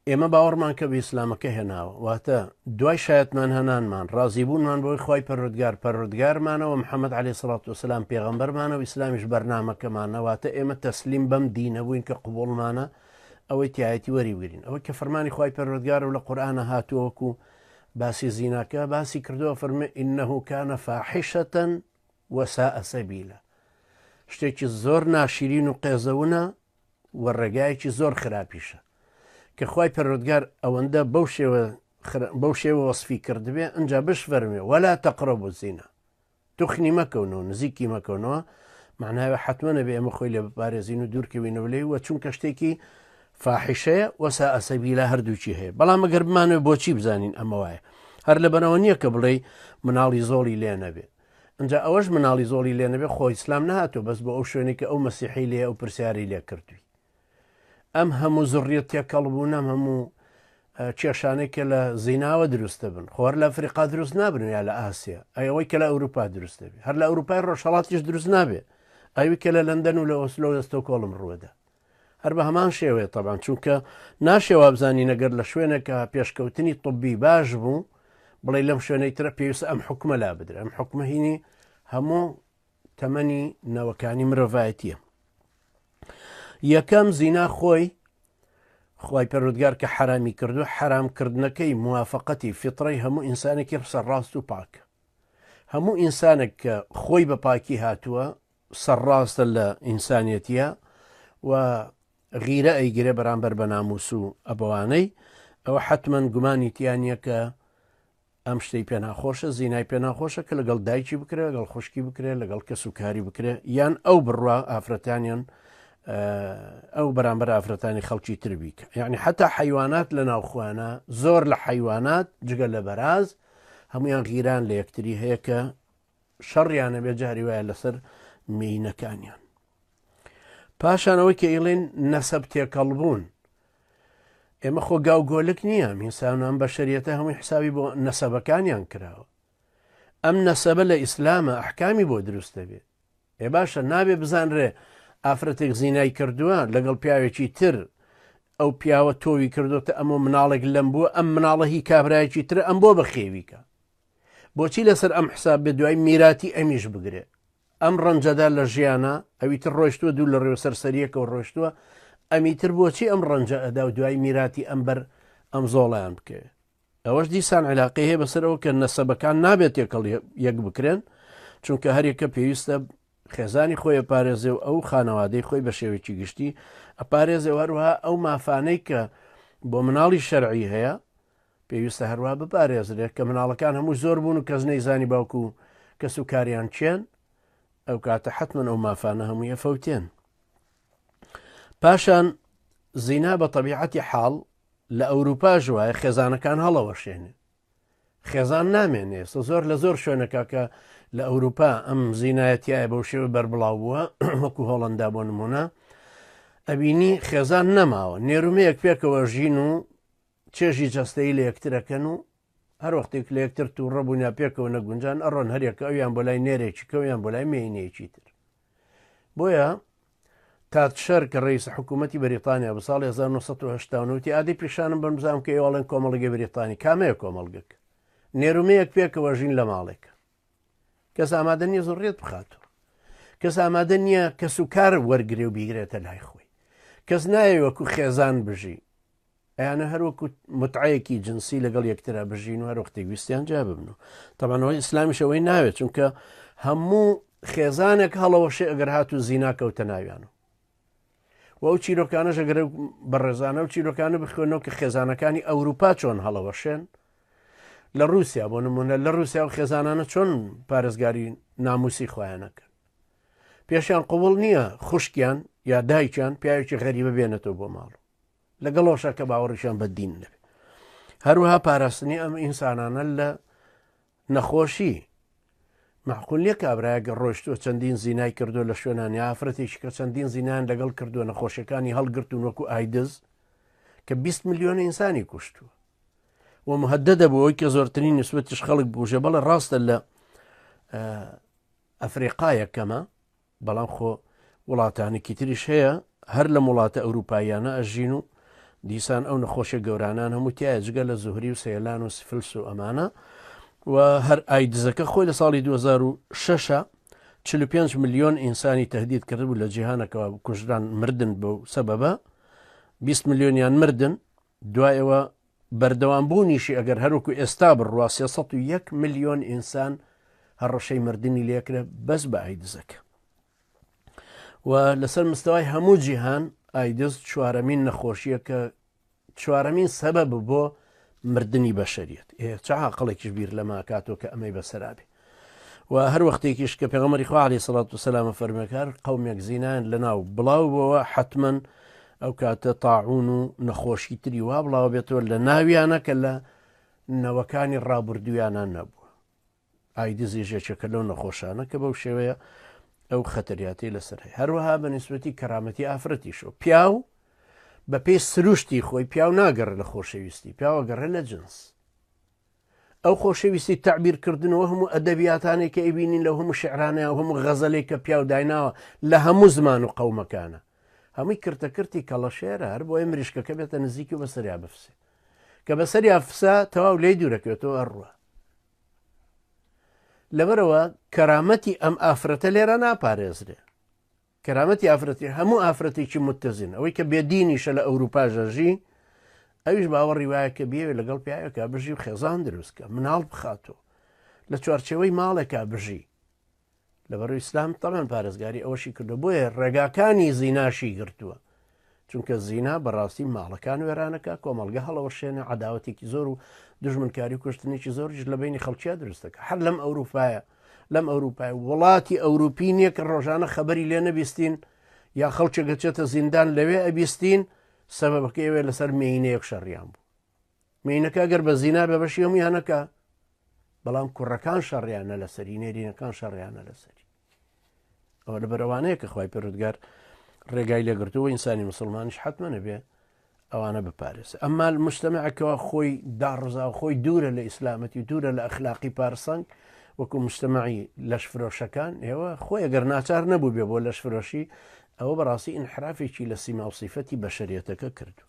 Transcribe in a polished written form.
ئێمە باوەڕمان کە بە ئیسلامەکە هێناوە، واتە دوای شایەتمان هەنانمان، ڕازیبوونمان بەوەی خوای پەروەردگار پەروەردگارمانە و محمد علیە سڵات وسلام پێغەمبەرمانە و ئیسلامیش بەرنامەکەمانە، واتە ئێمە تەسلیم بەم دینە بووین کە قبوڵمانە ئەوەی تیایەتی وەریبگرین. ئەوەی کە فەرمانی خوای پەروەردگارە و لە قورئانا هاتووە وەکو باسی زیناکە باسی کردووە فەرموێ انه کان فاحشە وساء سبیلا شتێکی زۆر ناشیرین و قێزەونە و ڕێگایەکی زۆر خراپیشە کە خوای پەروەردگار ئەوەندە بەو شێوە بەو شێوە وەسفی کردبێ ئەجا بشفەرمێ ولا تقربوا الزنا توخنی مەکەونەوە نزیکی مەکەونەوە معناوە حتممە نەبێ ئێمە خۆی لێ بپارێزین و دوورکەوینەوە لێی وە چونکە شتێکی فاحشەیە وساء سبیلا هەردووکی هەیە بەڵام ئەگەر بمانەوێ بۆچی بزانین ئەمە وایە هەر لەبەرەوە نییە کە بڵێ مناڵی زۆڵی لێ نەبێ ئینجا ئەوەش مناڵی زۆڵی لێ نەبێ خۆ ئیسلام نەهاتوە بەس بۆ ئەو شوێنەی کە ئەو مەسیحی لێ ئەو پرسیاری لێ کردوی ئەم هەموو زڕیە تێکەڵ بوون ئەم هەموو کێشانەی کە لە زیناوە دروستە بن خۆر لە ئەفریقا دروست نابن یا لە ئاسیا ئەوەی کە لە ئەوروپا دروست دەبێت هەر لە ئەوروپای ڕۆژهەڵاتیش دروست نابێ ئەوی کە لە لەندەن و لە ئۆسلۆ دەستۆکۆڵم ڕووەدا هەر بە هەمان شێوەیە تەبان چونکە ناشێ وابزانین ئەگەر لە شوێنێکە پێشکەوتنی طبی باش بوو بڵێ لەم شوێنەی ترە پێویستە ئەم حکومە لا بدرێ ئەم حکومە هینی هەموو تەمەنی نەوەکانی مرۆڤایەتیە یەکەم زینا خۆی خی پەرودگار کە حرامی کردو حرامکردنەکەی موافقەتی فطرەی هەموو ئینسانێکی سەرڕاست و پاک هەموو ئینسانێک کە خۆی بە پاکی هاتووە سەرڕاستە لە ئینسانیەتیە و غیرە ئەیگرێ بەرامبەر بە ناموس و ئەبەوانەی ئەوە حتمما گومانی تیا نییە کە ئەم شتەی پێ ناخۆشە زینای پێ ناخۆشە کە لەگەڵ دایکی بکرێ لەگەڵ خوشکی بکرێ لەگەڵ کەس و کاری بکرێ یان ئەو بڕوا ئافرەتانیان ئەو بەرامبەر ئافرەتانی خەڵکی تر بیکە یعنی حتا حیوانات لە ناوخوانە زۆر لە حیوانات جگە لە بەراز هەمویان غیران لە یەکتری هەیە کە شەڕیان ئەبێ جاری وایە لەسەر مێینەکانیان. پاشان ئەوەی کە ئیڵێن نەسەب تێکەڵ بوون ئێمە خۆ گاو گۆلک نییە ئینسان ئەم بەشەریەتە هەمووی حسابی بۆ نەسەبەکانیان کراوە ئەم نەسەبە لە ئیسلامە ئەحکامی بۆ دروست دەبێت ئێ باشە نابێ بزانرێ ئافرەتێک زینای کردووە لەگەڵ پیاوێکی تر ئەو پیاوە تۆوی کردوتە ئەمە مناڵێک لەم بووە ئەم مناڵە هی کابرایەکی ترە ئەم بۆ بەخێویکە بۆچی لەسەر ئەم حساب بێ دوای میراتی ئەمیش بگرێ ئەم ڕەنجەدا لە ژیانە ئەوی تر ڕۆشتووە دوو لە ڕێو سەرسەریەکەوە ڕۆشتووە ئەمی تر بۆچی ئەم ڕەنجە ئەدا و دوای میراتی ئەم بەر ئەم زۆڵیان بکەوێ ئەوەش دیسان علاقی هەیە بەسەرەوە کە نەسەبەکان نابێت تێکەڵ یەک بکرێن چونکە هەریەکە پێویستە خێزانی خۆی ئەپارێزێ و ئەو خانەوادەی خۆی بە شێوەیەکی گشتی ئەپارێزێ و هەروەها ئەو مافانەی کە بۆ مناڵی شەرعی هەیە پێویستە هەروە بپارێزرێت کە مناڵەکان هەموو زۆر بوون و کەس نەیزانی باوک و کەس و کاریان چێن ئەو کاتە حتمما ئەو مافانە هەمووی ئەفەوتێن پاشان زینا بە تەبیعەتی حاڵ لە ئەوروپا ژوایە خێزانەکان هەڵەوەشێنێ خێزان نامێنێ ئێستا زۆر لە زۆر شوێنەکە کە لە ئەوروپا ئەم زینایەتیایە بەو شێوە بەربڵاو بووە وەکو هۆڵندا بۆ نمونە ئەبینی خێزان نەماوە نێرومەیەک پێکەوە ژین و چێژی جەستەیی لە یەکترەکەن و هەر وەختێک لە یەکتر تووڕە بوون یا پێکەوە نەگونجان ئەڕۆن هەریەکە ئەویان بۆ لای نێرێکی کەویان بۆ لای مێینەیەکی تر بۆیە تاتشەر کە ڕئیس حکوومەتی بەریتانیا بە ساڵی 1989 وتی ئادەی پیشانم بن بزانم کە ئێوەڵێن کۆمەڵگەی بەریتانی کامەیە کۆمەڵگەک نێرومەیەک پێکەوە ژین لە ماڵێک کەس ئامادە نییە زڕێت بخاتەوە کەس ئامادە نییە کەس و کار وەرگێ و بیگرێتە لای خۆی کەس نایە وەکو خێزان بژی ئەیانە هەر وەکو متعەیەکی جنسی لەگەڵ یەکترا بژین و هەر وەختێک ویستیان جیا ببن و تەبعەن ئەوەی ئیسلامیش ئەوەی ناوێت چونکە هەموو خێزانێک هەڵەوەشێ ئەگەر هاتوو زینا کەوتە ناویان و ئەو چیرۆکانەش ئەگەر بەڕێزانە و چیرۆکانە بخوێنەوە کە خێزانەکانی ئەوروپا چۆن هەڵەوەشێن لە رووسیا بۆ نمونە لە رووسیا و خێزانانە چۆن پارێزگاری ناموسی خۆیانەکەن پێشیان قوبڵ نییە خوشکیان یا دایکیان پیاوێکی غەریبە بێنێتەوە بۆ ماڵ لەگەڵەوەشا کە باوەڕیشیان بە دین نەبێ. هەروەها پاراستنی ئەم ئینسانانە لە نەخۆشی معقول نییە کابرایەک ڕۆشتووە چەندین زینای کردو لە شوێنانی ئافرەتێکی کە چەندین زینان لەگەڵ کردووە نەخۆشیەکانی هەڵگرتون وەکو ئایدز کە 20 میلیۆن ئینسانی کوشتووە و مهددە بۆ ئەوەی کە زۆرترین نسبەتیش خەڵک بکوژێ بەڵێ ڕاستە لە ئەفریقا یەکەمە بەڵام خۆ وڵاتانێکی تریش هەیە هەر لەم وڵاتە ئەوروپاییانە ئەژین و دیسان ئەو نەخۆشیە گەورانان هەموو تایە جگە لە زوهری و سەیلان و سفلس و ئەمانە و هەر ئایدزەکە خۆی لە ساڵی 2006 45 ملیۆن ئینسانی تهدید کردبوو لە جیهانەکەەوە کوژران مردن بەو سەبەبە 20 ملیۆنیان مردن دوایەوە بەردەوام بوونیشی ئەگەر هەروەکو ئێستا بڕوا 301 ملیۆن ئینسان هەڕەشەی مردنی لێکرە بەس بە ئایدزەکە و لەسەر مستەوای هەموو جیهان ئایدز چوارەمین نەخۆشیە کە چوارەمین سەبەب بۆ مردنی بەشەریت ئێ چ عاقڵێکیش بیر لەماکاتەوە کە ئەمەی بەسەرابێ و هەر وەختێکیش کە پێغەمبەری خوا عەلەیهی سڵات و سەلام فەرمێکار قەومێک زینایان لەناو بڵاو بۆوە حتمما ئەو کاتە تاعون و نەخۆشی تری وا بڵاو بێتەوە لە ناویانە کە لە نەوەکانی ڕابردوویانە نەبووە ئایدزیش یەکێکە لەو نەخۆشانە کە بەو شێوەیە ئەو خەتەریاتی لەسەر هەیە هەروەها بە نسبەتی کەرامەتی ئافرەتیشەوە پیاو بە پێی سروشتی خۆی پیاو ناگەڕێ لە خۆشەویستی پیاوە گەڕێ لە جنس ئەو خۆشەویستی تەعبیرکردنەوە هەموو ئەدەبیاتانێک کە ئەیبینین لەو هەموو شعرانەیە و هەموو غەزەلێک کە پیاو دایناوە لە هەموو زمان و قەومەکانە هەمووی کرتە کرتی کەڵەشێرە هەر بۆیە مریشکەکە بێتە نزیکی و بەسەریا بفسێ کە بەسەریا فسا تەواو لێی دوورەکەوێتەوە ئەڕوە لەبەرەوە کەرامەتی ئەم ئافرەتە لێرە ناپارێزرێ کەرامەتی ئافرەتی هەموو ئافرەتێکی متەزین ئەوەی کە بێدینیشە لە ئەوروپا ژەژی ئەویش باوەڕی وایە کە بیەوێت لەگەڵ پیاوێکا بژی و خێزان دروستکە مناڵ بخاتەوە لە چوارچێوەی ماڵێکا بژی لەبەرو ئیسلام تەمان پارێزگاری ئەوەشی کردو بۆیە ڕێگاکانی زیناشی گرتووە چونکە زینا بەڕاستی ماڵەکان وێرانەکە کۆمەڵگە هەڵەوەشێنە عداوەتێکی زۆر و دژمنکاری و کوشتنێکی زۆریش لە بینی خەڵکییا دروستەکە هەر لەم ئەوروپایە لەم ئەوروپای وڵاتی ئەوروپی نییە کە ڕۆژانە خەبەری لێ نەبیستین یا خەڵکێک دەچێتە زیندان لەوێ ئەبیستین سەبەبەکەی ئەوێ لەسەر مێینەیەک شەڕیان بوو مێینەکە گەر بە زینا بە بەشی هەمویانەکە بەڵام کوڕەکان شەڕیانە لەسەری نێرینەکان شەڕیانە لەسەری ئەوە لە بەرەوانەیە کە خی پەرودگار ڕێگای لێگرتووە ئینسانی مسلمانیش حتممە نەبێ ئەوانە بپارێزێ ئەمما مجتەمعێکەوە خۆی داڕزا و خۆی دوورە لە ئیسلامەتی و دوورە لە ئەخلاقی پارسەنگ وەکو مجتەمعی لەشفرۆشەکان ئێوە خۆی ئەگەر ناچار نەبوو بێ بۆ لەشفرۆشی ئەوە بەڕاستی ئینحرافێکی لە سیما و سیفەتی بەشەریەتەکە کردو.